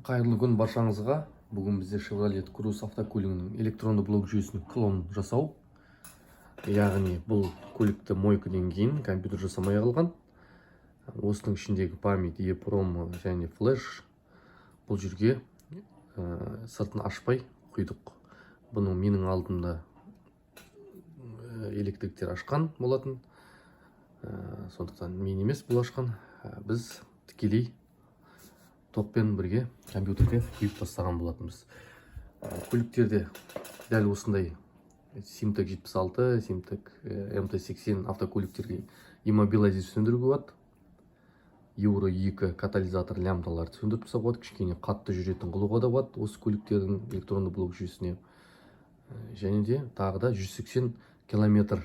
Қайырлы күн баршаңызға! Бүгін бізде Chevrolet Cruze автокөлігінің электронды блок жүйесін клон жасау, яғни бұл көлікті мойкадан кейін компьютер жасамай қалған. Осының ішіндегі память, EEPROM және флеш бұл жерге сыртын ашпай құйдық. Бұның менің алдымда электриктер ашқан болатын. Сондықтан мен емес, бұл ашқан. Біз тікелей токпен бірге компьютерге құйып тастаған болатынбыз. Көліктерде дәл осындай Simtek 76, Simtek MT80 автокөліктерге иммобилайзер сөндіруге болады, Евро 2 катализатор лямбдаларды сөндіріп тастауға болады, кішкене қатты жүретін қылуға да болады осы көліктердің электронды блок жүйесіне. Және де тағы да 180 километр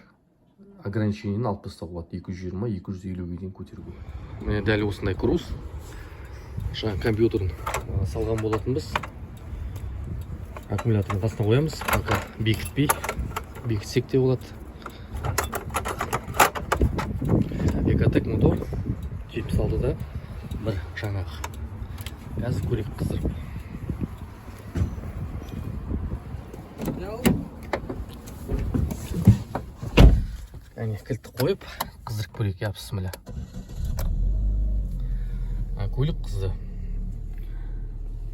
ограничениені алып тастауға болады, 220, 250-ге дейін көтеруге болады. Міне, дәл осындай Круз жаңа компьютерін салған болатынбыз. Аккумулятордың қасына қоямыз, пока бекітпей, бекітсек те болады. Экотек мотор, 76-да бір жаңағы. Қазір көрейік қыздырып. Әне, кілтті қойып, қыздырып көрейік. Я, бісміллә. Көлік қызды.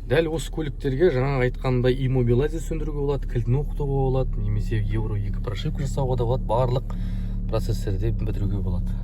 Дәл осы көліктерге жаңа айтқандай иммобилайзер сөндіруге болады, кілтін оқытуға болады немесе Евро 2 прошивка жасауға да болады, барлық процесстерді бітіруге болады.